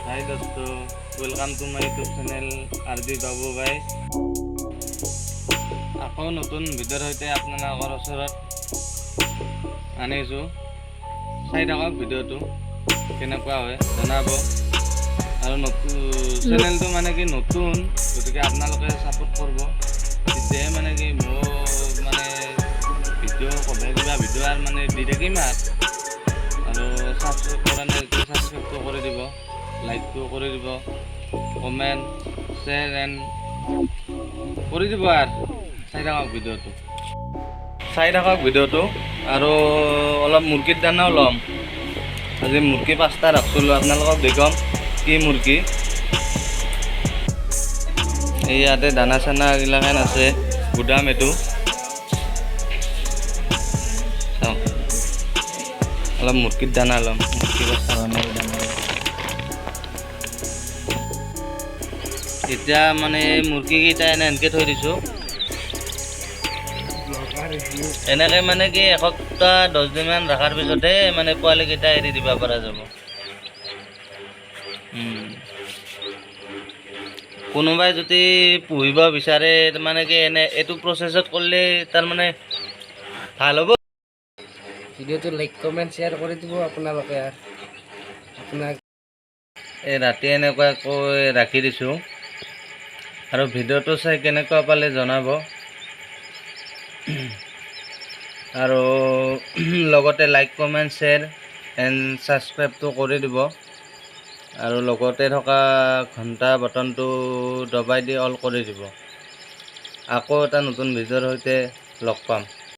হাই দোস্ত, welcome to my YouTube channel R B বাবু ভাই। আকৌ নতুন ভিডিঅ'ৰ সৈতে আপোনালোকৰ ওচৰত আনিছোঁ। চাই থাকক ভিডিঅ'টো, কেনেকুৱা হয় জনাব। আৰু নতুন চেনেলটো মানে কি নতুন, গতিকে আপোনালোকে ছাপোৰ্ট কৰিব, তেতিয়াহে মানে কি মোৰ মানে ভিডিঅ' কভাৰ কিবা ভিডিঅ' আৰু মানে দি থাকিম। আৰু ছাবস্ক্ৰাইব কৰা নাই ছাবস্ক্ৰাইবটো কৰি দিব, লাইকটো কৰি দিব, কমেণ্ট, শ্বেয়াৰ এণ্ড কৰি দিব। আৰু চাই থাকক ভিডিঅ'টো, চাই থাকক ভিডিঅ'টো। আৰু অলপ মুৰ্গীৰ দানাও ল'ম। আজি মুৰ্গী পাঁচটা ৰাখছিলোঁ, আপোনালোকক দেখুৱাম কি মুৰ্গী। এই ইয়াতে দানা চানা এইগিলাখান আছে, গুদাম এইটো। চাওক, অলপ মুৰ্গীৰ দানা ল'ম, মুৰ্গী 5টা দানা। এতিয়া মানে মুৰ্গীকেইটা এনেকৈ থৈ দিছোঁ। এনেকৈ মানে কি এসপ্তাহ 10 দিনমান ৰখাৰ পিছতহে মানে পোৱালিকেইটা এৰি দিব পৰা যাব। কোনোবাই যদি পুহিব বিচাৰে, মানে কি এনে এইটো প্ৰচেছত কৰিলে তাৰমানে ভাল হ'ব। ভিডিঅ'টো লাইক, কমেণ্ট, শ্বেয়াৰ কৰি দিব আপোনালোকে। আৰু আপোনাক এই ৰাতি এনেকুৱাকৈ ৰাখি দিছোঁ। আৰু ভিডিঅ'টো চাই কেনেকুৱা পালে জনাব আৰু লগতে লাইক, কমেণ্ট, শ্বেয়াৰ এণ্ড ছাবস্ক্ৰাইবটো কৰি দিব আৰু লগতে থকা ঘণ্টা বটনটো দবাই দি অল কৰি দিব। আকৌ এটা নতুন ভিডিঅ'ৰ সৈতে লগ পাম।